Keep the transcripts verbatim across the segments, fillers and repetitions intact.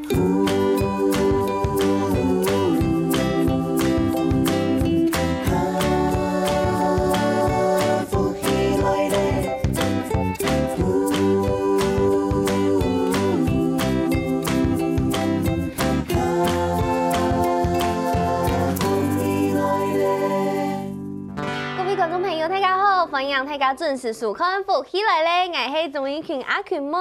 各位觀眾朋友，大家好，歡迎大家準時收看《福氣來了》，𠊎係鍾怡群阿群妹。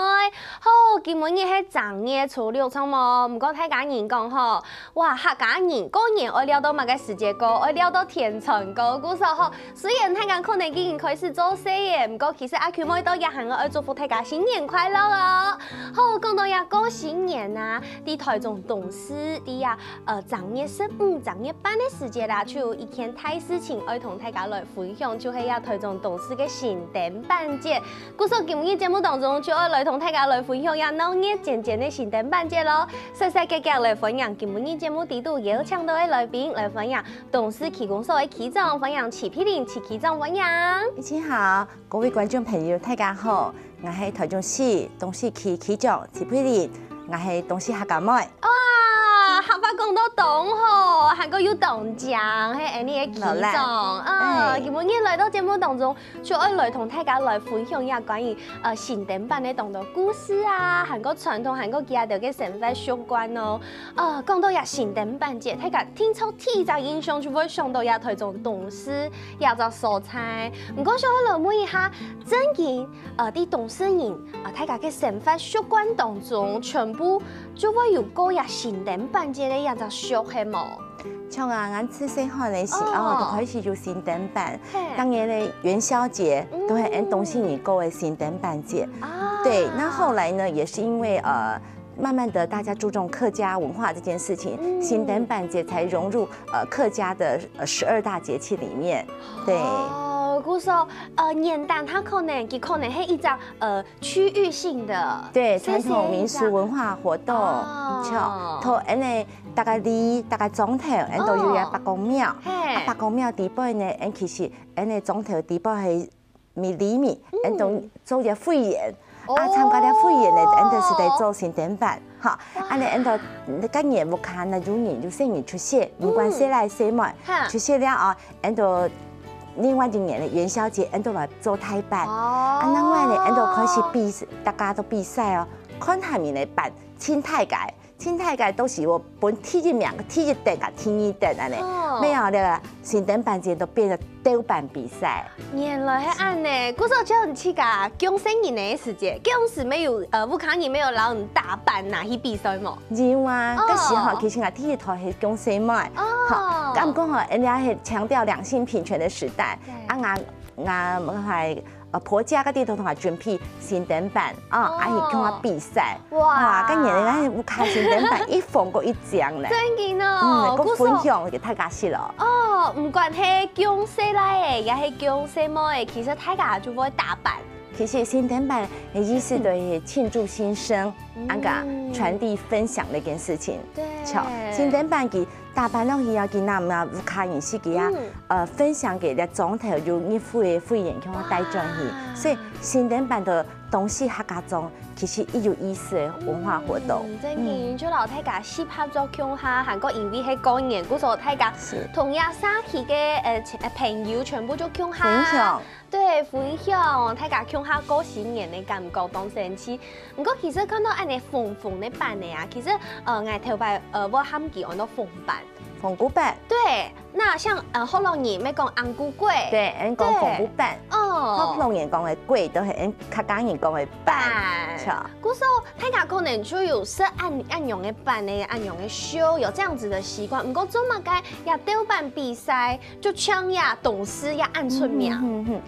好，今晡日係正月初六，著無？毋過大家人講吼，哇，客家人過年愛尞到麼个時節過？愛尞到天穿過。故所吼，雖然大家可能已經開始做事了，毋過其實阿群妹都也還愛祝福大家新年快樂哦。好，講到這過新年啊，在臺中東勢，在這，呃，正月十五、正月半个時節啦，就有一件大事情愛同大家來分享，就係這臺中東勢个新燈板節。 故所今日節目當中，就愛來同大家來分享這鬧熱煎煎个新燈板節囉。煞煞遽遽來歡迎今日節目裡肚邀請到个來賓，來歡迎東勢區公所个區長，歡迎徐佩玲徐區長，歡迎。怡群好，各位觀眾朋友，大家好，𠊎係臺中市東勢區區長徐佩玲，𠊎係東勢客家妹。 哇，客話講到當好，還過又當靚，係恁呢个區長。啊，今晡日來到節目當中，就愛來同大家來分享一下關於，呃，新燈板个當多故事啊，還過傳統，還過佢兜个生活習慣哦。呃，講到這新燈板節，大家定著第一隻印象就會想到這臺中東勢這隻所在。毋過想愛來問一下，正經，呃，在東勢人，呃，大家个生活習慣當中，全部 就會有過這新燈板節个這隻俗，係無？像啊，𠊎自細漢个時候，哦。就開始有新燈板。係。當然咧，元宵節，嗯。都係𠊎東勢人過个新燈板節。啊。對，那後來呢，也是因為，呃，慢慢地大家注重客家文化這件事情，嗯。新燈板節才融入，呃，客家的，呃，十二大節氣裡面。對。哦，故所，呃，元旦佢可能，佢可能係一隻，呃， 區域性的，對，傳統民俗文化活動，哦。像，頭，𠊎等大家里，大家庄頭，𠊎等都有一個伯公廟，哦。嘿。啊，伯公廟底背呢，𠊎等其實，𠊎等庄頭底背係米里米，嗯。𠊎等都做一個匯演，哦。啊，參加了匯演呢，𠊎等就係在做新燈板，哈，哇。恁呢𠊎等都，該年屋下若有人，有細人出世，毋管細倈細妹，嗯。哈。出世了啊， 𠊎等另外一年个元宵節，𠊎等來做大班。哦。啊，另外呢，𠊎等開始比，大家都比賽哦，看下面个班，盡大个，盡大个都係有分第一名、第一等啊、第二等恁呢。哦。尾後呢，新燈板節都變成鬥班比賽。原來係恁呢，故所就你自家降細人个時節，降時乜有，呃，屋下人乜有摎你打扮拿去比賽無？ 有啊，哦。該時候其實𠊎第一胎係降細妹，哦。吼，敢講吼，人家係強調兩性平權的時代，對。啊，𠊎，𠊎，𠊎，呃，婆家个地方同𠊎準備新燈板，啊，哦。啊，去同𠊎比賽，哇。哇，該年人家屋下新燈板一紅過一靚咧，正經哦，嗯，過分享給大家食咯。哦，毋管係降細倈仔，也係降細妹仔，其實大家就會打扮。 其實新燈板个意思就係慶祝新生，嗯。恁个傳遞分享个一件事情。對。像新燈板佢打扮落去啊，佢拿拿屋下人自家啊，嗯。呃，分享給了庄頭有入會个會員，共下帶轉去。哇。所以新燈板个東勢客家庄其實也有意思个文化活動。嗯，正經，嗯。就摎大家集合做共下，還過因為係過年，故所大家，是。同樣社區个，呃，朋友全部就共下。分享。 對，分享，大家共下過新年个感覺當神奇。毋過其實看到恁呢紅紅个板仔啊，其實，呃，𠊎頭擺，呃，會喊佢安到紅板。紅骨板。對，那像，呃，學老人乜講紅骨粿。對，𠊎講紅骨板。對。哦。學老人講个粿，就係𠊎客家人講个板。板。著。故所大家可能就有食恁，恁樣个板仔，恁樣个燒，有這樣子的習慣。毋過做麼个這鬥板比賽 就像這東勢也恁出名。嗯，嗯，嗯，嗯。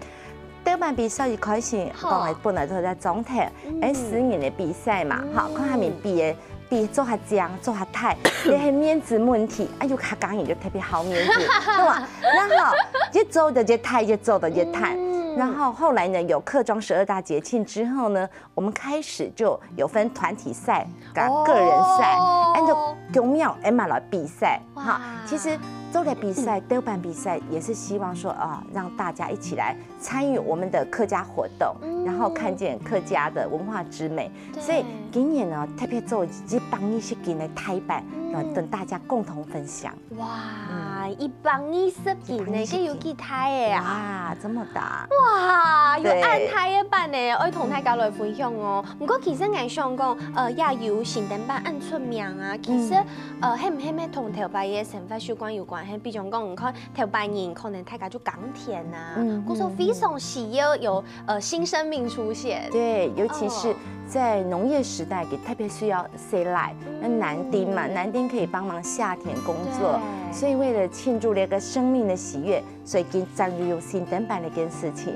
鬥板比賽一開始，好。講个本來就係在庄頭，嗯。欸，私人个比賽嘛，嗯。吼，看下面比个，比做較靚，做較大，這係面子問題，啊，有客家人就特別好面子，對吧？然後越做就越大，越做就越大。嗯。然後後來呢，有客庄十二大節慶之後呢， 我們開始就有分團體賽跟個人賽，哦。恁樣就公廟恁樣來比賽，哇。哈，其實做个比赛，豆瓣比赛也是希望说啊，让大家一起来参与我们的客家活动，嗯然后看见客家的文化之美。对所以今年呢，特别做一百二十斤的台版，嗯然后跟大家共同分享。哇，一百二十斤呢，一百二十斤这有几大个啊？哇，这么大！哇，有对恁大个版呢，愛同大家來分享哦。不過其實𠊎想講，呃，也有新燈版恁出名啊。其實，嗯呃，係毋係乜同頭擺个生活習慣有關係？比如講，你看頭擺人可能大家就耕田啊，嗯故所非常需要有呃新生命出現。对，尤其是哦在农业时代，也特别需要 洗禮。那男丁嘛，嗯男丁可以帮忙下田工作，对所以为了庆祝那个生命的喜悦，所以今年就有新燈版的一件事情。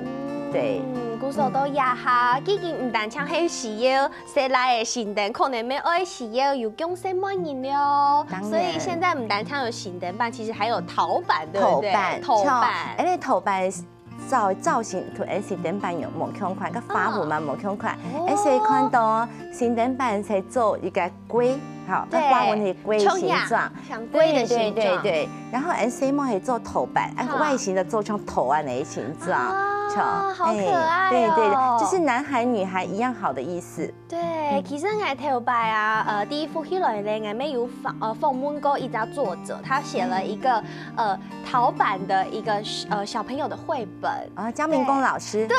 对嗯，故所到這下，既經毋單淨係需要洗禮个新燈，可能乜愛需要有降細妹人了。當然所以現在毋單淨有新燈版，其實還有陶板，對不對？陶板，陶板。因為陶板造造型同新燈版有無相款，个花紋嘛無相款。哦而且看到新燈版係做一个龜，好，對个花紋係龜形狀。像龜的形狀。对对对，然后細妹係做陶板，啊哈外形个做像陶恁个形狀，啊，像好可愛哦。哎对对，就是男孩女孩一样好的意思。對，其實𠊎頭擺啊，呃，第一幅起來咧，𠊎乜有訪呃訪問過一隻作者，他寫了一個呃陶板的一個呃小朋友的繪本。啊，江明光老師，對，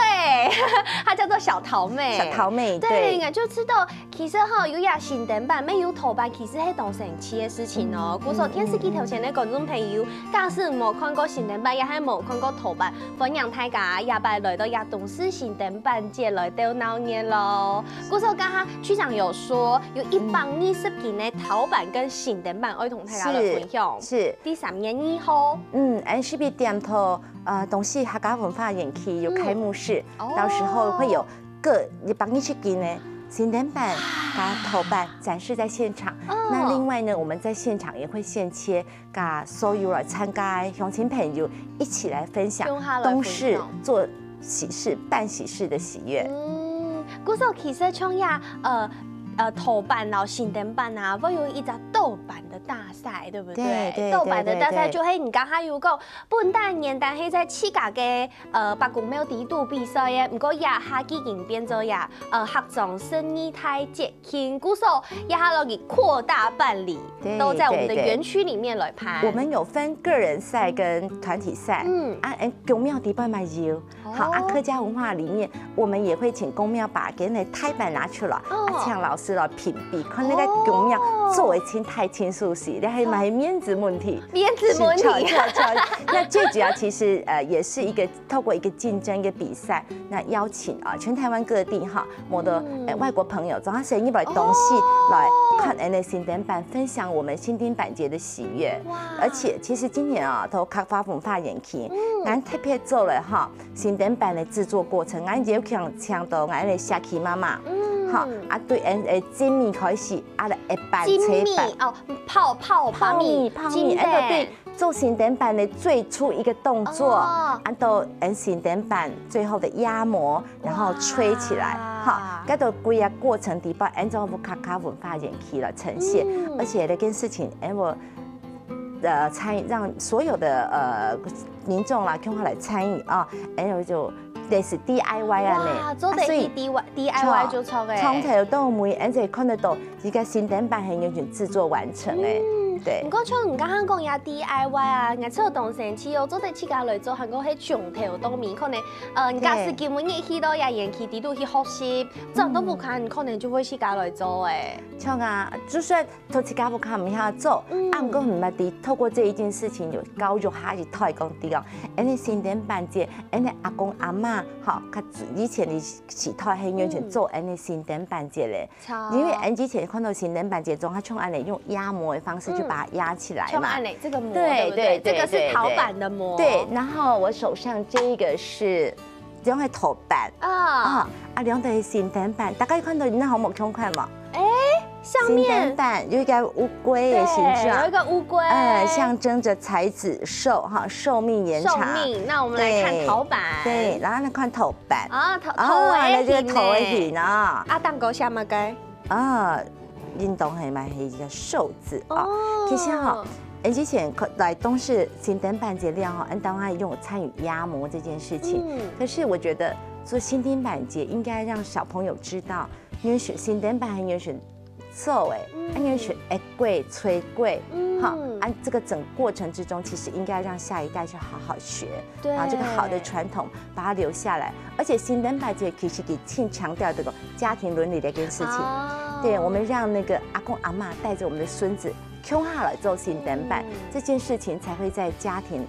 他叫做小陶妹。小陶妹，對，对，應該就知道，其實哈，有這新燈版，乜有陶板，其實係當神奇个事情哦。故所電視機頭前个觀眾朋友，假使無看過新燈版，也還無看過陶板，歡迎大家這擺來到這東勢新燈版節來鬥鬧熱咯。故所剛剛區長有說，有一百二十斤个陶板跟新燈版，愛同大家來分享。是第三月二號。嗯，N C B店頭呃東勢客家文化園區有開幕式，哦到時候會有各一百二十斤个新燈版、跟陶板展示在現場。哦那另外呢，我們在現場也會現切，跟所有來參加的鄉親朋友一起來分享共下來分享東勢做喜事、辦喜事的喜悅。嗯，故所其實像呀，呃呃，陶板摎新燈版啊，會有一隻豆板的大賽，對不對？對對豆板的大賽對對就係你剛剛有講，本旦原旦係在自家个呃伯公廟底肚比賽个，毋過這下已經變做呀，呃，客庄十二大節慶，故所這下落去擴大辦理，對都在我們的對對園區裡面來辦。我們有分個人賽跟團體賽，嗯啊，哎，公廟底背嘛有，好啊，哦客家文化裡面，我們也會請公廟把佢个陶板拿出來，哦啊，請老師來評比，看該个公廟做个清大清楚勢，你還買面子問題。面子問題。是，錯，錯，錯。那最主要其實呃也是一個透過一個競爭、一個比賽，那邀請啊全台灣各地哈，我的嗯呃外國朋友，總要先一百東西來看恁个新燈版，分享我們新燈版節的喜悅。哇而且其實今年啊，都客家文化園區，嗯咱特別做了哈新燈版的製作過程，咱有請請到咱的社區媽媽，嗯哈啊，對，恁个精米開始，啊來一半精米切半。哦，泡泡泡米，泡米，精哎，對的，，做新燈版的最初一個動作，哦按到恁新燈版最後的壓模，然後吹起來，哇哈，該到規個過程底背，恁做客家文化園區來呈現，嗯而且這件事情，哎，我呃參與，讓所有的呃民眾啦，共下來參與啊，哎，我就類似D I Y啊呢，哇，做得啊所以去 D I Y D I Y就錯个。從頭到尾，而且看得到，一個新燈版很有種製作完成哎，嗯對毋。過像你剛剛講呀D I Y啊，𠊎做當生趣哦，做得自家來做，還過係從頭到尾，可能呃，你假使對今晡日去到呀園區底肚去學習，轉到屋下你可能就會自家來做哎。像啊，就算到自家屋下毋曉做，嗯啊，毋過毋捌知透過這一件事情有教育下一代講對哦，恁个新燈版節，恁个阿公阿媽，吼，較以前的時代係完全做恁个新燈版節咧。超因為俺以前看到新燈版節中，他像恁呢用壓模的方式去把它壓起來嘛。像按呢，這個模，對對不對？對這個是陶對對板的模。對，然後我手上這一個是，這種係陶板啊，啊，啊，兩個係新燈版，大家看到那好無相款嘛？上新燈面版有一個烏龜的形對，有一狀，個烏龜，哎，象徵著才子壽哈，壽命延壽長。命。那我們來看對陶板，對，然後呢，看陶板，啊，陶啊，陶的那這個形陶的呢形啊，啊，頂高寫麼个？啊，運動係嘛係一個壽字啊。哦，其實哈， ，𠊎以前可-，來東勢新燈辦節了吼，𠊎當然有參與壓模這件事情。嗯可是我覺得做新燈辦節應該讓小朋友知道，因為是新燈辦很有選做哎，嗯很有選哎贵催贵，嗯哈，啊，這個整過程之中，其實應該讓下一代去好好學，對把這個好的傳統把它留下來。而且新燈辦節其實也盡強調這個家庭倫理的一件事情。哦對，我們讓那個阿公阿嬤帶著我們的孫子共下來做新燈辦，嗯這件事情才會在家庭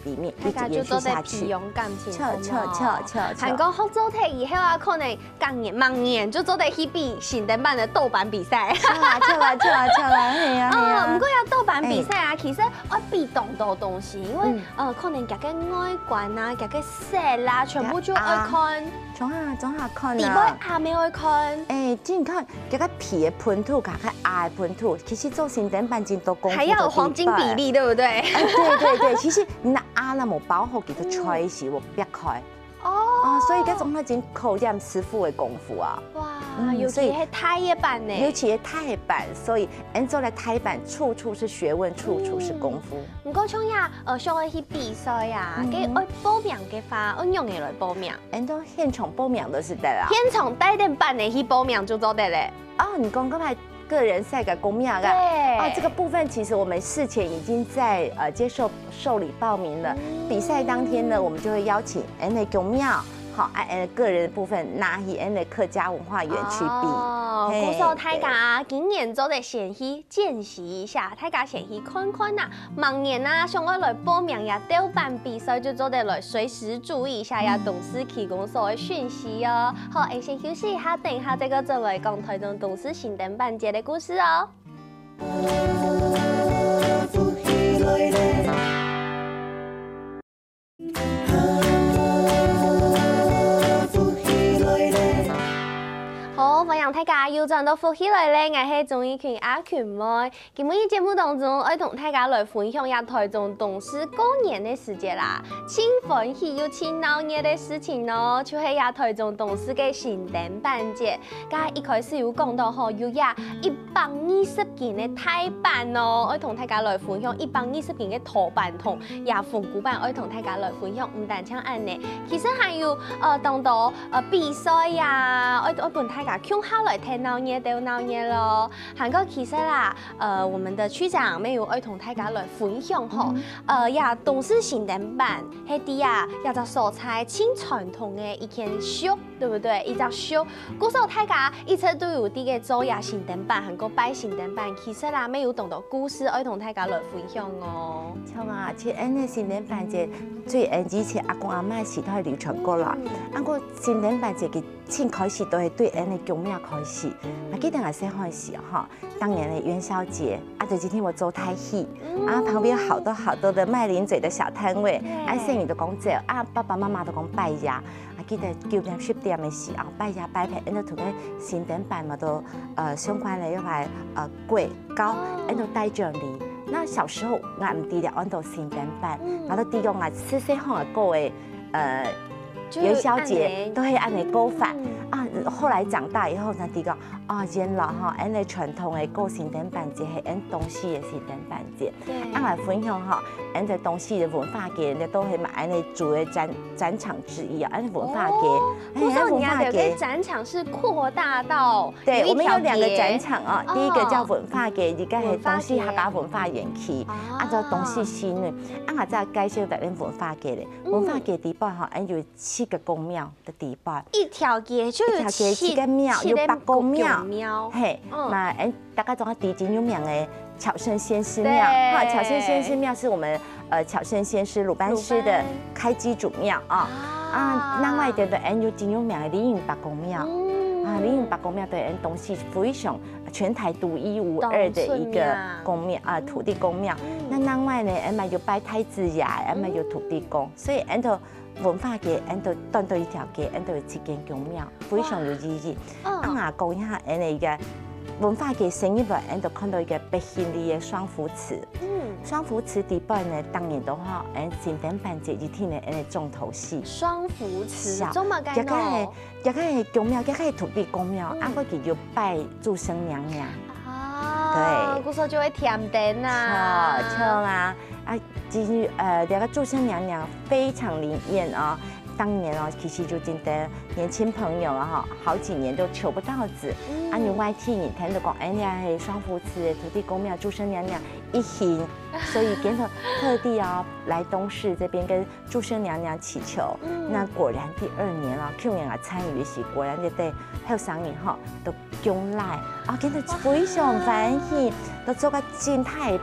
裡面一直大家就延續下去。做得培養感情，錯錯錯錯錯。還講學做忒以後啊，可能隔年、明年就做得去比新燈辦个鬥板比賽。錯啦錯啦錯啦錯啦，嘿呀嘿哦，呀毋。過要鬥板比賽啊，其實愛比當多東西，因為嗯呃，可能佢个外觀啊，佢个色啦，全部就愛看，總下總下看底背啊。阿妹愛看，哎，你看，這個皮的本土，佮該鴨的本土，其實做新燈辦真多功夫。還要有黃金比例，對不對？哎，對對對，其實你那鴨那無包好，佢就吹死，我不要開。哦哦，所以這種那真考驗師傅的功夫啊。哇，嗯尤其係大个板呢。尤其是大个板，所以恁做來大个板，處處是學問，處處是功夫。毋過像呀，呃，想愛去比賽啊，嗯哼該愛報名个話，愛仰仔來報名？恁都現場報名就係得啦。現場帶等板仔去報名就做得咧。哦，你講剛才個人賽个公廟啊。對啊，這個部分其實我們事前已經在呃接受受理報名了。嗯比賽當天呢，我們就會邀請恁个公廟，好，啊，恁个個人的部分拿去恁个客家文化園去比。哦，嘿故所大家今年做得先去見識一下，大家先去看看啊。明年啊，想愛來報名呀，鬥板比賽就做得來隨時注意一下呀，董事提供所的訊息哦。好，𠊎先休息一下，等一下再過轉來講台中董事新燈板節的故事哦。 好，歡迎大家又轉到福氣來了，𠊎係鍾意群阿群妹。今晡日節目當中，愛同大家來分享一下台中東勢過年个時節啦，盡歡喜又盡鬧熱个事情哦，就係這台中東勢个新燈板節。 該一開始有講到吼，有這一百二十斤个大板哦，愛同大家來分享一百二十斤个大板同這紅龜板，愛同大家來分享，毋單淨恁呢，其實還有呃當多呃比賽呀，愛愛分大家共下來睇鬧熱鬥鬧熱咯。還過其實啦，呃，我們的區長乜有愛同大家來分享吼，呃，這東勢新燈板，係在啊，這隻所在盡傳統个一間俗， 對不對？一隻秀，故所大家一直都有在該做這新燈板，還過拜新燈板，其實啦，乜有當多故事愛同大家來分享哦。像啊，其實恁个新燈板節，對𠊎以前阿公阿嬤時代流傳過來。啊，過新燈板節个盡開始都係對恁个宮廟開始。啊，記得𠊎細漢時吼，當年个元宵節，啊，就今天我做大戲，啊，旁邊有好多好多的賣零嘴的小攤位，啊，細人就講走，啊，爸爸媽媽都講拜爺。 啊，記得九點十點个時候，拜爺拜拜，恁樣同个新燈板嘛都呃相關个要來呃粿糕，恁樣帶轉來。那小時候𠊎毋知了安到新燈板，然後知講啊，細細漢个過个呃就是元宵節恁呢都係恁呢過法啊。後來長大以後才知講，哦，原來吼，恁呢傳統个過新燈板節係恁東勢个新燈板節。對，啊，來分享吼，恁呢東勢个文化節，恁呢都係嘛恁呢主要展展場之一啊，恁呢文化節哦。哎故所文化節你的展場是擴大到對，有一我們有兩個條街展場啊，哦第一個叫文化節，一個係文化節東勢客家文化園區，啊啊，做東勢新的，啊，𠊎再介紹一下文化節咧。嗯文化節底背吼，恁有七個宮廟的底背，一條街就有一條街七個廟，七有八個廟，廟，嘿，嗯嘛，哎，大家總要知真有名的巧勝仙師廟，對哈，巧勝仙師廟是我們呃巧勝仙師魯班師的魯班開基祖廟啊。啊，另外一個的，哎，有真有名的李隱伯公廟。嗯啊，李隱伯公廟對，哎，東勢非常全台獨一無二的一個當出名公廟啊，土地公廟。嗯那另外呢，哎嘛有拜太子爺，哎嘛有土地公，所以哎都文化節，哎都短短一條街，哎都有七間公廟，非常有意義。嗯啊，講一下，哎，一個文化節深入來，哎都看到一個八仙里的雙福祠。嗯，雙福祠底背呢，當然的話，哎，新燈板節一定的，哎，重頭戲。雙福祠是啊做麼个這個係呢？這個係公廟，這個係土地公廟，嗯啊，過去就拜註生娘娘。啊，對。故所就會甜點啊。著，著啊。啊，其實，呃，這個註生娘娘非常靈驗哦。當年哦，其實就真的年輕朋友啊，哈，好幾年都求不到子。嗯。啊，你外地人聽到講，哎，你係雙福祠土地公廟註生娘娘一行，所以今日特地哦，來東勢這邊跟註生娘娘祈求。嗯。那果然第二年哦，去年啊參與的時，果然就對後生人哈，都 恭喜，啊，真的非常歡喜，都做个真大个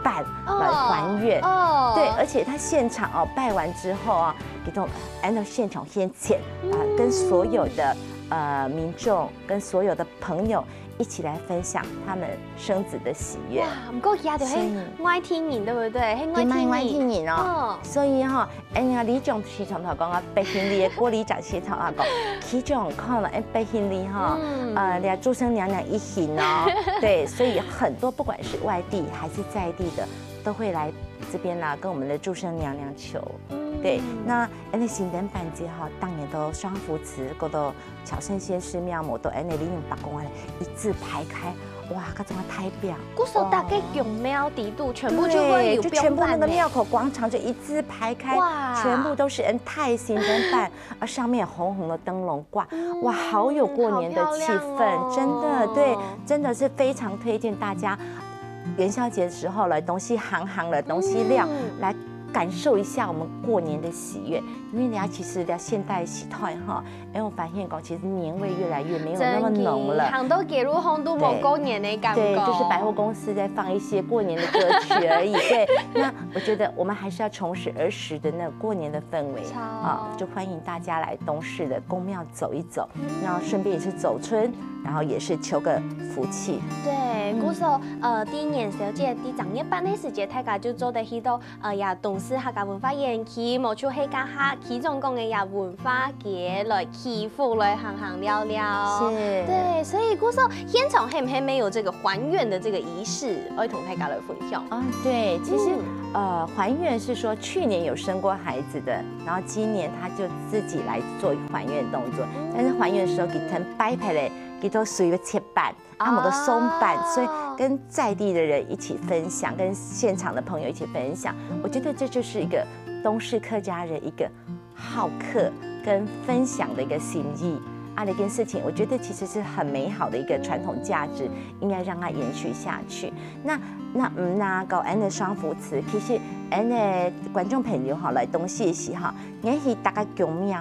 版來還原。哦，哦。對，而且他現場哦，拜完之後啊，佢都按照現場獻錢啊，嗯。跟所有的，呃，民眾，跟所有的朋友一起來分享他們生子的喜悅。哇，毋過佢就係所以外地人，對不對？係外地人。佢嘛外地人哦。哦。所以哈， 哎呀，里長時常同我講啊，北興里个郭里長時常同我講，里長看了，哎，北興里哈，嗯。呃，連註生娘娘一行哦，對，所以很多不管是外地還是在地的，都會來這邊啦，跟我們的註生娘娘求。嗯。對，那因為新店板街哈，當年都雙福祠，過到 朝聖先師廟，無到恁呢，里長伯公啊，一字排開，哇，該種个大埤。故所大个宮廟底肚，全部就會有，對，就全部那個廟口廣場就一字排開，哇。全部都是恁大个新店板，啊，上面有紅紅的燈籠掛，嗯，哇，好有過年的氣氛，好漂亮哦。真的，對，真的是非常推薦大家元宵節的時候來東勢行行了，東勢尞，嗯。來感受一下我們過年的喜悅。因為你要其實聊現代喜態哈， 哎，我發現講，其實年味越來越沒有那麼濃了。真的，行到街路項都無過年的感覺。對，對，就是百貨公司在放一些過年的歌曲而已。對，那我覺得我們還是要重拾兒時的那過年的氛圍，著。啊，就歡迎大家來東勢的宮廟走一走，嗯。那順便也是走春，然後也是求個福氣。對，嗯。故所，呃，第一年小姐，第正月半个時節，大家就做得去到 呃，這東勢客家文化園區，無就係該下區長講个這文化街來祈福，來行行尞尞。是。對，所以故所現場係毋係也有這個還願的這個儀式，愛同大家來分享？啊，對，其實，嗯。呃，還願是說去年有生過孩子的，然後今年他就自己來做還願動作，嗯。但是還願的時候，佢跈拜拜咧，佢都隨个切板， 啊，無就送板，哦。所以跟在地的人一起分享，跟現場的朋友一起分享，嗯。我覺得這就是一個東勢客家人一個好客跟分享的一個心意。啊，這件事情，我覺得其實是很美好的一個傳統價值，應該讓它延續下去。那，那，嗯，那講恁呢雙福祠，其實恁呢觀眾朋友哈，來東勢个時候，你去逐个宮廟，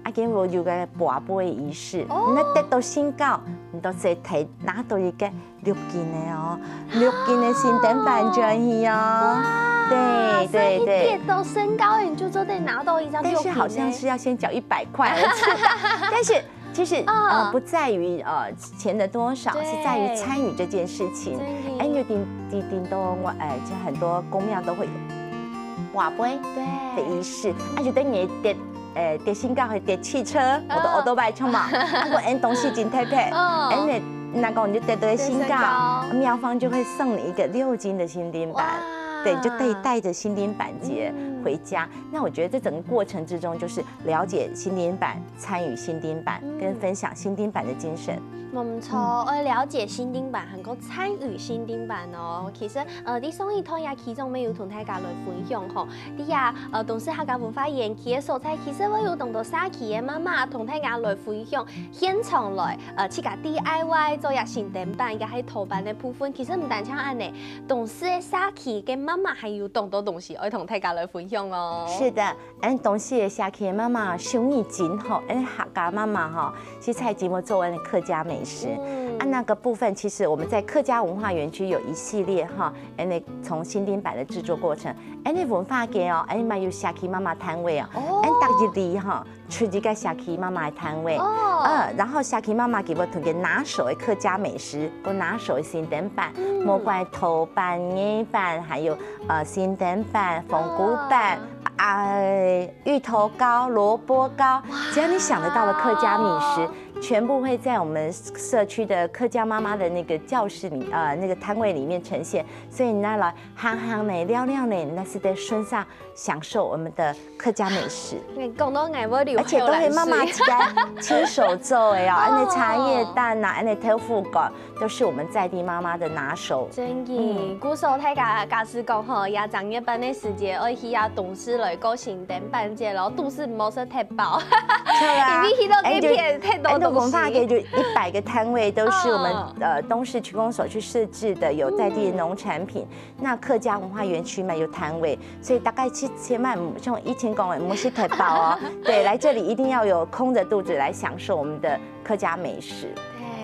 啊，今有有个跋杯儀式，哦。你得到聖詔，你就直接提拿到一個六斤个哦，六斤个新店板轉去哦。哇，對，對，對。所以你得到聖詔，你就做得拿到一張六斤个。但是好像是要先繳一百塊，我知道。但是其實，呃，哦。不在於，呃，錢的多少，對。是在於參與這件事情。真的。哎，有點，點，點多，我，哎，就很多宮廟都會有跋杯的儀式，對。啊，就等於得 誒，得聖詔會得汽車，或者哦。奧多拜，著無？啊，𠊎等東勢真特別，哦。誒，你若講你得到聖詔，聖詔。廟方就會送你一個六斤的新丁板，哇。對，你就可以帶著新丁板節回家。嗯。那我覺得這整個過程之中，就是了解新丁板、參與新丁板，嗯。跟分享新丁板的精神。無錯，嗯。愛了解新丁板，還過參與新丁板哦。其實，呃，在上一段也其中也有同大家來分享吼， 在這，呃，東勢客家文化園區个所在，其實會有當多社區个媽媽同大家來分享，現場來，呃，自家D I Y做這新丁板，也係陶板个部分。其實毋單淨恁呢，東勢个社區个媽媽還有當多東西愛同大家來分享哦。是的，嗯，東勢个社區个媽媽手藝真好，嗯，客家媽媽吼，去採集我做的客家美食。嗯。啊，那個部分其實我們在客家文化園區有一系列哈， 恁呢從新丁板的製作過程，恁呢文化街哦，恁呢嘛有社區媽媽攤位哦，哦。恁逐一里吼，出一個社區媽媽个攤位，哦。嗯，然後社區媽媽佢會同佢拿手个客家美食，或拿手个新丁板，嗯。無怪陶板、艾粄，還有，呃，新丁板、紅菇粄，哦。啊，芋頭糕、蘿蔔糕，哇。只要你想得到的客家美食，全部會在我們社區的客家媽媽的那個教室裡，呃，那個攤位裡面呈現。所以你那來 行行呢，尞尞呢，那係在順續享受我們的客家美食。你講到𠊎會流口水。而且都係媽媽自家親手做的哦，哦。恁呢茶葉蛋啊，恁呢豆腐乾，都是我们在地妈妈的拿手。真个，故所大家假使講吼，也正月半个時節，愛去啊東勢來過新燈辦節咯，肚屎毋好食忒飽，對啊因為去到該片忒多東西。文化街就一百个摊位都是我们呃东势区公所去设置的，有在地农产品。那客家文化园区嘛有摊位，所以大概七千万，像一千公里，不是太饱哦。对，来这里一定要有空着肚子来享受我们的客家美食。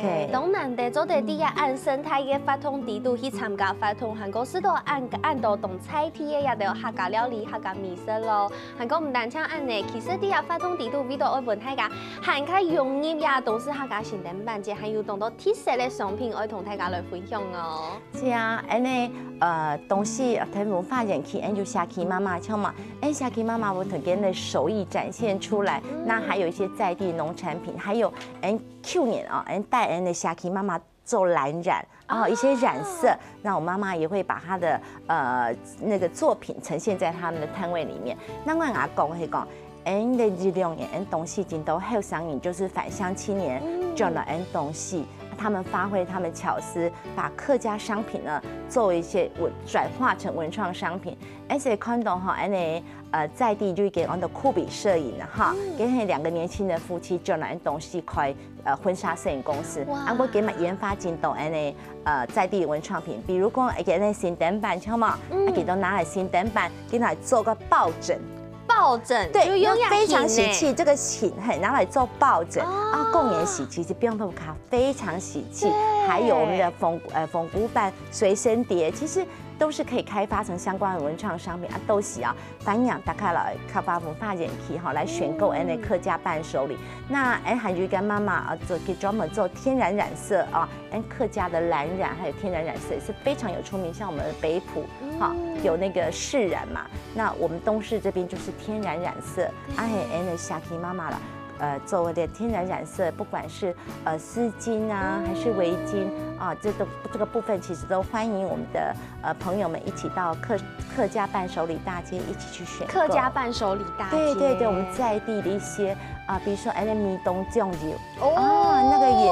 对，当然的，做得在這恁生態个活動底肚去參加活動，還過食到恁恁多當在地个也都有客家料理、客家美食咯。還過毋單淨恁呢，其實在這活動底肚為到愛分大家還較融入也東勢客家新燈辦節，還有當多特色个商品愛同大家來分享哦。是啊，恁呢呃東勢呃台文化园区，恁就社區媽媽，像嘛，恁社區媽媽有特別的手艺展现出来，那还有一些在地农产品，还有恁去年啊，恁帶恁的社區媽媽做蓝染。哦，一些染色，那我妈妈也会把她的呃那个作品呈现在他们的摊位里面。那我阿公会讲，哎，你的一两年，哎，东势真多后生人就是返乡青年，赚了哎东势，他们发挥他们巧思，把客家商品呢做一些文转化成文创商品。而且看到哈，哎呢，呃，在地就给安到酷比摄影了哈，给那两个年轻的夫妻赚了哎东势开呃婚纱摄影公司，啊，我给嘛研发真多哎呢，呃，在地文创品，比如讲，哎，给那新灯办，好吗？啊，给都拿来新灯办，给拿来做个抱枕。抱枕，对，就用非常喜气。这个琴，嘿，拿来做抱枕啊，过年喜气是不用豆卡，非常喜气。还有我们的风呃风骨板、随身碟，其实都是可以开发成相关的文创商品啊，都喜啊。欢迎大家来客家文化园区哈，来选购哎的客家伴手礼。那哎还有一个妈妈啊，做给专门做天然染色啊，哎客家的蓝染还有天然染色也是非常有出名，像我们的北埔哈有那个市染嘛，那我们东势这边就是天然染色，哎哎的夏琪妈妈了。呃，做的天然染色，不管是呃丝巾啊，还是围巾啊，这个这个部分其实都欢迎我们的呃朋友们一起到客客家伴手礼大街一起去选客家伴手礼大街，对对对，我们在地的一些啊，比如说哎，米冬酱油。哦，那个也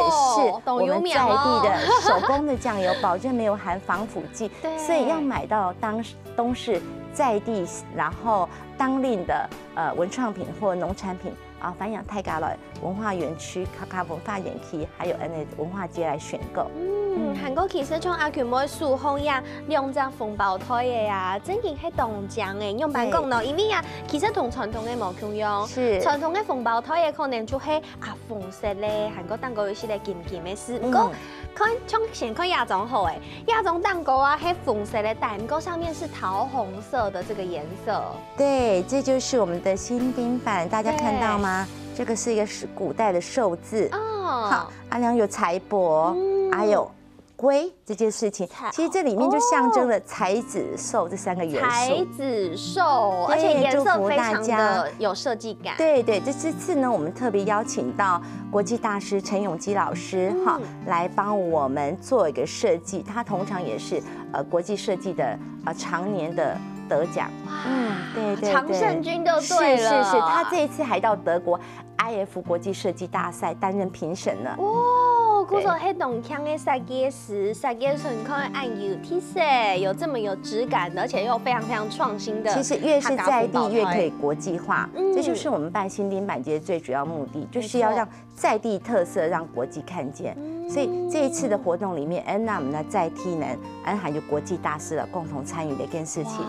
是我们在地的手工的酱油，保证没有含防腐剂，所以要买到当东势在地，然后当令的呃文创品或农产品。啊，欢迎大家来文化园区、客家文化园区，还有恩的文化街来选购。嗯，还过其实像阿群妹手上呀，两只红包袋的呀，真经系当靚诶，用板讲呢，因为呀，其实同传统的无共样，是传统的红包袋的可能就系啊红色咧，还过当个有些个金金的事，不过。看，像先看亚中好诶，亚中蛋糕啊，黑红色的蛋糕上面是桃红色的这个颜色。对，这就是我们的新丁版，大家看到吗？这个是一个是古代的寿字，哦，好，阿良有财帛，还有。龟这件事情，其实这里面就象征了财子寿这三个元素。财子寿，而且颜色非常的有设计感。对对，这这次呢，我们特别邀请到国际大师陈永基老师哈，来帮我们做一个设计。他通常也是呃国际设计的呃常年的得奖。嗯，对对，常胜军就对了。是是是，他这一次还到德国。I F 国际设计大赛担任评审呢。哦，故所黑董腔的设计师，设计师看，哎，有特色，有这么有质感的，而且又非常非常创新的。其实越是在地，越可以国际化。嗯，这就是我们办新丁板节最主要目的，就是要让在地特色让国际看见。所以这一次的活动里面，安娜我们的在地人，安还有国际大师了共同参与的一件事情。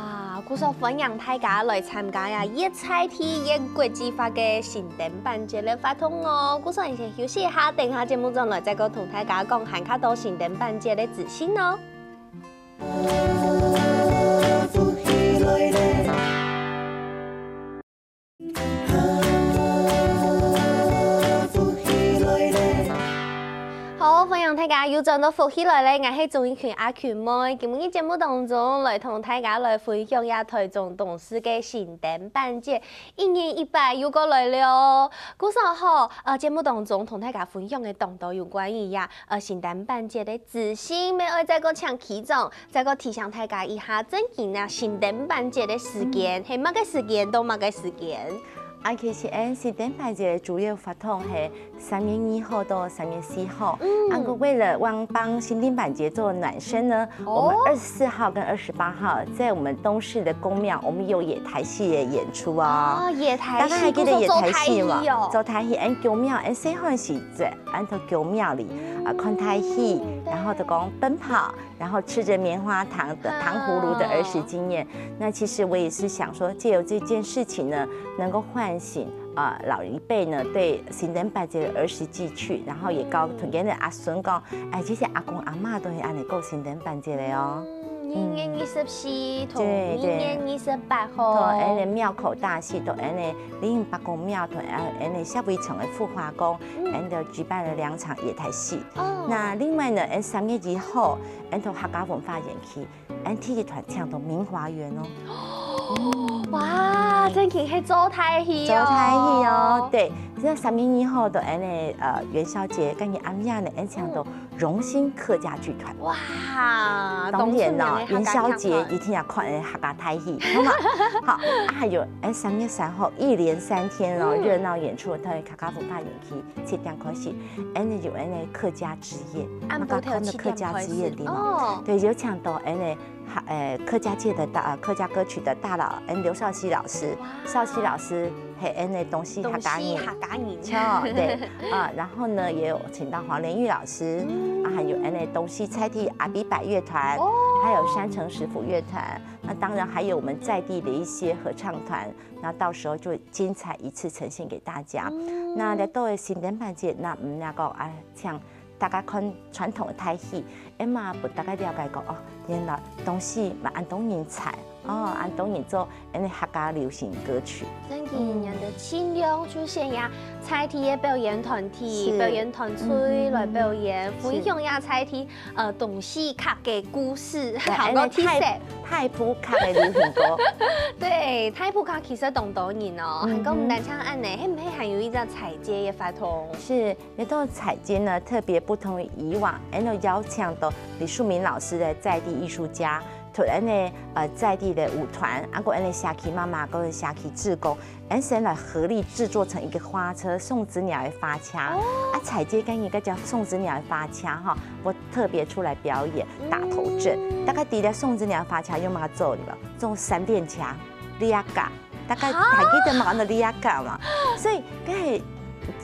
故所欢迎大家来参加呀，越在地越国际化个新灯板节个活动哦。故所先休息一下，等下节目转来再过同大家讲还较多新灯板节个资讯哦。好，欢迎大家又转到福气来了，我是钟一群阿群妹。今日节目当中来同大家来分享一下台中东势个新 灯板节，一年一摆又过来了哦。故所吼，呃，节目当中同大家分享个当多有关于呀，呃，新灯板节个资讯，要爱再过请区长，再过提醒大家一下，正经啊，新灯板节个时间，系么个时间到么个时间？啊，其實𫣆新燈牌節个主要活動係三月二號到三月四號。嗯。啊，毋過為了幫，幫新燈牌節做暖身呢，哦。我們二十四號跟二十八號在我們東勢的宮廟，我們有野台戲的演出哦。哦，野台戲，大家還記得野台戲嗎？不是做台戲哦。做台戲，𫣆宮廟，𫣆細漢時節，𫣆到宮廟裡，啊，看台戲，嗯，然後就講奔跑，對。 然後吃著棉花糖的，糖葫�芦的兒時經驗。那其實我也是想說，藉由這件事情呢，能夠喚醒，呃，老一輩呢對新燈牌節的兒時記趣，然後也教同佢个阿孫講，哎，其實阿公阿嬤都係恁樣過新燈牌節个哦。嗯，二月二十四同二月二十八號。對，對。同𫣆个廟口大戲，同𫣆个林蔭伯公廟，同𫣆个社會場个復華宮，嗯。𫣆个舉辦了兩場野台戲。哦。那另外呢，𫣆三月一號， 𫣆到客家文化園區，𫣆第一團請到明華園哦。哇，正經係做大戲哦。做大戲哦，對，這三月二號到𫣆个，呃，元宵節，跟你暗夜呢，𫣆請到榮興客家劇團。哇，當然哦，當出名个客家劇團。元宵節一定要看𫣆客家大戲，好嗎？好，啊，還有，哎，三月三號一連三天哦，嗯。熱鬧演出，到客家文化園區七點開始，𫣆有𫣆个客家之夜，暗晡頭七點開始。那個客家之夜，對嗎？哦。對，有請到𫣆个，呃，客家界的大，呃，客家歌曲的大佬，𫣆劉劭希老師。哇。劭希老師，係𫣆个東勢客家人。東勢客家人。對，啊，然後呢，也有請到黃連煜老師，嗯。啊，還有𫣆个東勢在地阿比伯樂團，哦。還有山城石府樂團，那當然還有我們在地的一些合唱團，那到時候就精彩一次呈現給大家。嗯。那來到了新燈牌節，那，嗯，那個，啊，像 大家看傳統个大戲，𫣆嘛分大家了解講，哦，原來東勢嘛恁多人才，哦，嗯。恁多人做𫣆个客家流行歌曲。真个，嗯。人个盡量出現呀，在地个表演團體、是。表演團隊來表演，嗯哼。分享呀在地，呃，東勢客个故事，對，好多特色。𫣆个大，大埔客个流行歌。對，大埔客其實當多人哦，嗯哼。還講毋單淨恁樣，係毋係還有一隻踩街个活動？是， 這到踩街呢，特別不同於以往，𫣆有邀請到李樹民老師的在地藝術家，同𫣆个，呃，在地的舞團，啊，還有𫣆个社區媽媽，還有社區志工，𫣆先來合力製作成一個花車，送子鳥个花車。哦。啊，踩街跟一個叫送子鳥个花車哈，𠊎特別出來表演，打頭陣。嗯。大家知得送子鳥个花車用麼个做的無？做閃電車，這个 大家還記得嘛？恁樣這个嘛，所以該係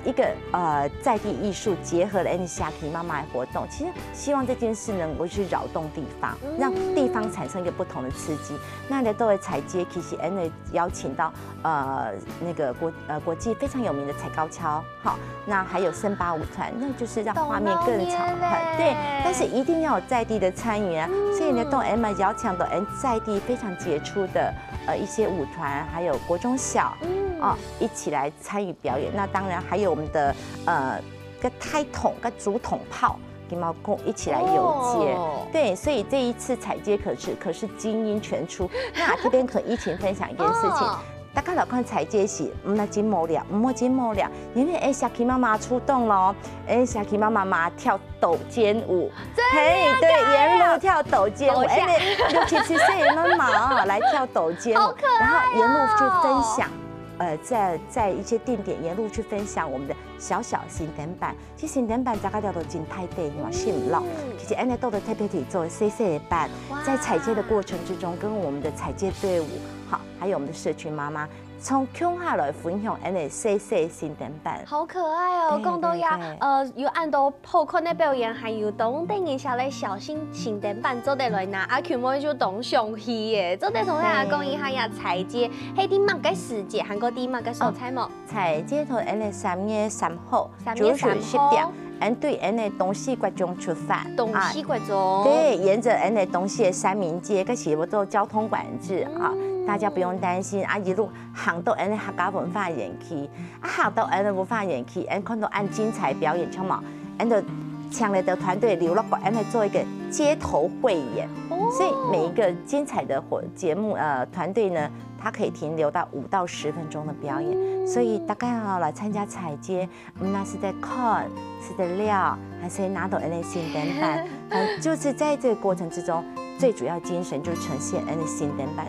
一個，呃，在地藝術結合了𫣆个社區媽媽个活動，其實希望這件事能夠去擾動地方，嗯。讓地方產生一個不同的刺激。那來到了踩街，其實𫣆有邀請到，呃，那個國，呃，國際非常有名的踩高蹺， 好，那還有森巴舞團，那就是讓畫面更吵，當鬧熱咧。很，對，但是一定要有在地的參與啊。嗯。所以呢，到𫣆嘛邀請到𫣆在地非常傑出的，呃，一些舞團，還有國中小，嗯。哦，一起來參與表演。那當然還有我們的，呃，个大筒、个竹筒炮，跟毛公一起來遊街。哦。對，所以這一次踩街可是，可是精英全出。那這邊可以疫情分享一件事情，哦。 大家來看踩街時，毋好真無聊，毋好真無聊，因為𫣆社區媽媽出動咯，𫣆社區媽媽嘛跳抖肩舞，真的假的？嘿，對，沿路跳抖肩舞，抖一下。𫣆六七十歲个媽媽哦，來跳抖肩舞，好可愛哦。然後沿路去分享，呃，在，在一些定點沿路去分享我們的小小新燈牌。 其實新燈牌大家都真大塊嘛，嗯。食毋落。其實𫣆个都特別去做細細个牌，哇。在踩街的過程之中，跟我們的踩街隊伍，好，還有我們的社區媽媽，從共下來分享𫣆个細細新燈牌。好可愛哦！對，講到呀，對，對。呃，有恁多好看个表演，還有當多人寫个小新，新燈牌做得來拿，阿Q妹就當想去耶，做得同大家講一下呀，對。踩街，係在麼个時節，還過在麼个所在無？哦，踩街頭，𫣆个三月三號， 三月三號。九時十點，𫣆對𫣆个東勢國中出發，東勢國中。啊，對，沿著𫣆个東勢个三民街，該時無做交通管制啊，嗯。大家不用擔心啊，一路行到𫣆个客家文化園區，啊，行到𫣆个文化園區，𫣆看到恁精彩表演，像無？𫣆就請來个團隊留落來，𫣆來做一個街頭匯演。哦。所以每一個精彩的活，節目，呃，團隊呢，它可以停留到五到十分鐘的表演。嗯。所以大家哦，來參加踩街， 毋論係在看，係在尞，還係拿到𫣆个新燈牌，呃，就是在這個過程之中，最主要精神就呈現𫣆个新燈牌。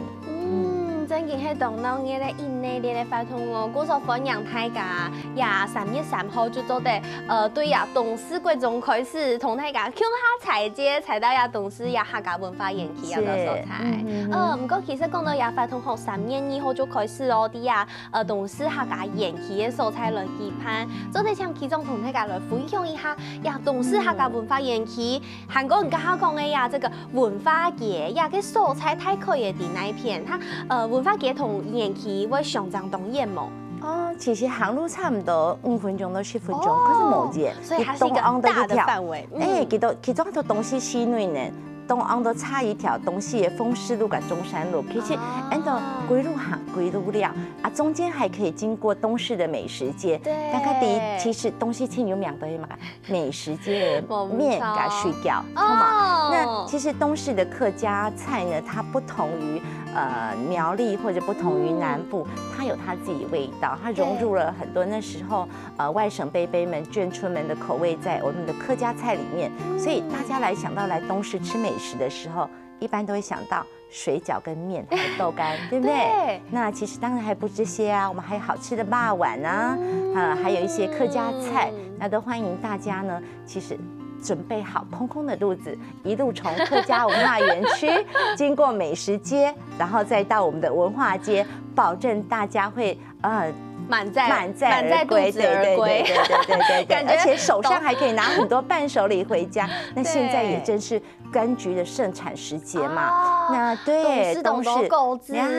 嗯，真个係當鬧熱个一系列个活動哦，故所歡迎大家，呀，三月三號就做得，呃，對呀，東勢國中開始，同大家共下踩街，踩到呀東勢呀客家文化園區啊个所在。嗯，毋過其實講到呀活動吼，三月二號就開始哦，在呀，呃，東勢客家園區个所在來舉辦，做得請區長同大家來分享一下呀東勢客家文化園區。 還過你剛剛講个呀，這個文化街呀，个所在大概也在哪一片？它呃文化街同園區會相差當遠無？哦，其實行路差不多五分鐘到十分鐘，哦，可是無遠。所以它是一個大的範圍。嗯，哎，其實其中都東勢市內呢，東岸都差一條東勢个豐勢路跟中山路，其實恁多歸路行歸路了啊，中間還可以經過東勢的美食街。對，大家第一，其實東勢盡有名的嘛， 美食街个麵佮水餃，好嗎？那其實東勢的客家菜呢，它不同於呃苗栗或者不同於南部，它有它自己的味道，它融入了很多那時候呃外省伯伯們眷村們的口味在我們的客家菜裡面，所以大家來想到來東勢吃美食的時候，一般都會想到 水餃跟麵還有豆干，對不對？對。那其實當然還不止這些啊，我們還有好吃的肉圓啊，啊，還有一些客家菜，那都歡迎大家呢，其實準備好空空的肚子，一路從客家文化園區經過美食街，然後再到我們的文化街，保證大家會呃滿載滿載滿載肚子而歸，對對對对对对对对，感覺而且手上還可以拿很多伴手禮回家。那現在也正是柑橘的盛產時節嘛，那對，東勢東勢，你看，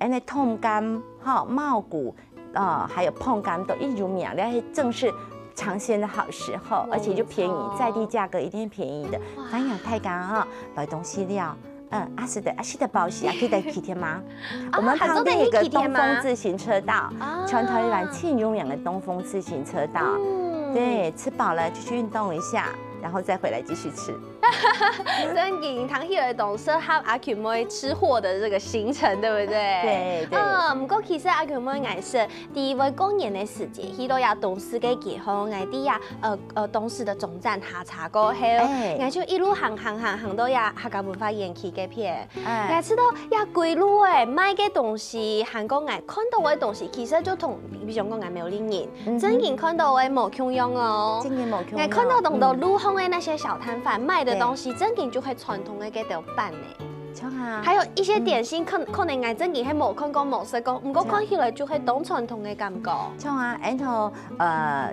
哎，那椪柑哈、茂谷，呃，還有椪柑都一有名，那正是嘗鮮的好時候，而且就便宜，在地價格一定便宜的。歡迎大家哈，來東勢尞。嗯，啊是的，啊是的，不好意思啊，可以再提天嗎？我們旁邊有個東豐自行車道，全台灣最有名的東豐自行車道。對，吃飽了就去運動一下，然後再回來繼續吃。 正經，聽起來當適合阿群妹吃貨的這個行程，對不對？對對。嗯，毋過其實阿群妹𠊎係第一位過年个時節，去到呀東勢个街項，𠊎在呀呃呃東勢的總站下車過後，哎，𠊎就一路行行行行到呀客家文化園區該片，哎，𠊎試到呀歸路欸賣个東西，還過𠊎看到个東西，其實就同，比如講𠊎苗栗人， 正經看到个無共樣哦。正經無共樣。𠊎看到當多路項个那些小攤販賣的東西，正經就係傳統个該兜粄呢。像啊，還有一些點心，可可能𠊎正經係無看過、無食過，毋過看起來就係當傳統个感覺。像啊，然後呃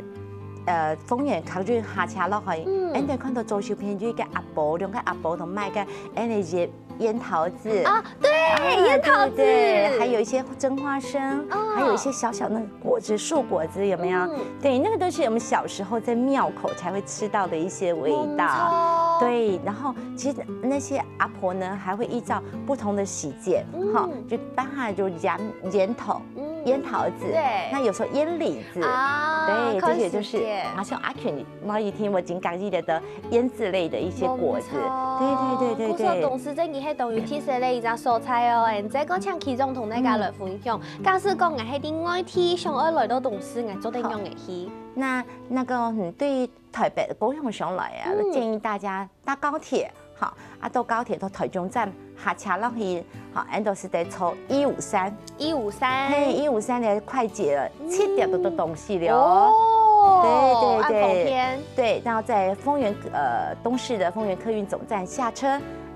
呃，豐原客運下車落去，嗯，然後看到左手片有一個阿婆，兩個阿婆都賣个，然後一些 醃桃子啊，對，醃桃子，對，還有一些蒸花生，還有一些小小那個果子，樹果子有沒有？對，那個都是我們小時候在廟口才會吃到的一些味道。對，然後其實那些阿婆呢，還會依照不同的時節，哈，就包含就醃醃桃，醃桃子，對，那有時候醃李子，啊，對，這些就是，好像阿群 某一天我真感意得到醃製類的一些果子。對對對對對。故所東勢正經係當有特色个一隻所在哦，你再過請區長同大家來分享。假使講𠊎係在外地想愛來到東勢，𠊎做得仰仔去？那那個嗯，對台北高雄上來啊，建議大家搭高鐵，好，啊到高鐵到台中站下車落去，好，然後就係得坐一五三。 一五三。嘿，一五三的快捷了，七點多到東勢了哦。對對對，對，然後在豐原呃東勢的豐原客運總站下車，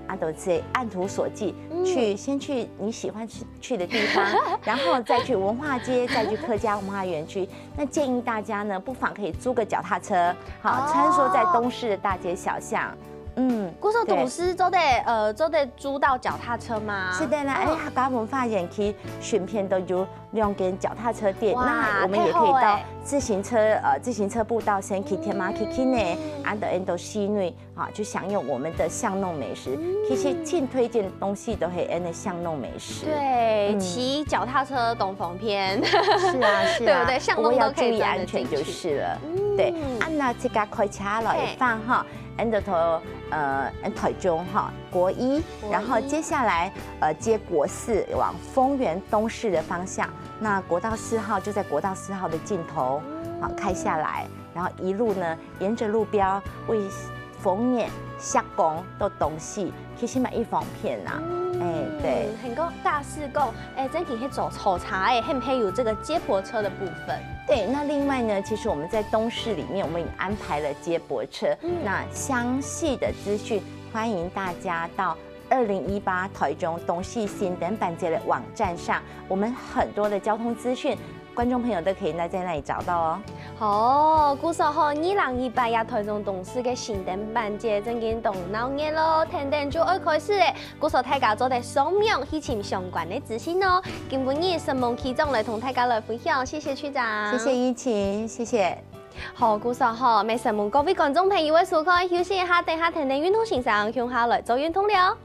啊，都是按圖索驥，去先去你喜歡去去的地方，然後再去文化街，再去客家文化園區。那建議大家呢，不妨可以租個腳踏車，好，穿梭在東勢的大街小巷。 嗯，故所東勢做得呃做得租到腳踏車嗎？是的啦，哎，客家文化園區順便都有兩間腳踏車店，那我們也可以到自行車呃自行車步道先騎天馬騎騎呢，安到安到市內啊，就享用我們的巷弄美食。其實盡推薦的東西都係安的巷弄美食。對，騎腳踏車當方便。是啊是啊，對不對？巷弄都可以鑽得進去。不過要注意安全就是了。對，啊，那這個開車來放哈， 安到頭呃安台中哈國一，然後接下來呃接國四往豐原東勢的方向，那國道四號就在國道四號的盡頭，好開下來，然後一路呢沿著路標為公園、石公到東勢，其實嘛一方便啦。哎，對。很多大事故，哎，真的是坐坐車，哎，還有這個接駁車的部分。對，那另外呢，其實我們在東勢裡面，我們也安排了接駁車。那詳細的資訊，歡迎大家到二零一八台中東勢新燈辦節的網站上，我們很多的交通資訊，觀眾朋友都可以在那裡找到哦。好，故所吼，二零一八呀，台中東勢个新燈辦節正經當鬧熱咯，跈等就愛開始咧。故所大家做得上網去尋相關的資訊哦。今晡日承蒙區長來同大家來分享，謝謝區長。謝謝依琴，謝謝。好，故所吼，也承蒙各位觀眾朋友个收看，休息一下，等下跈等運動先生共下來做運動了。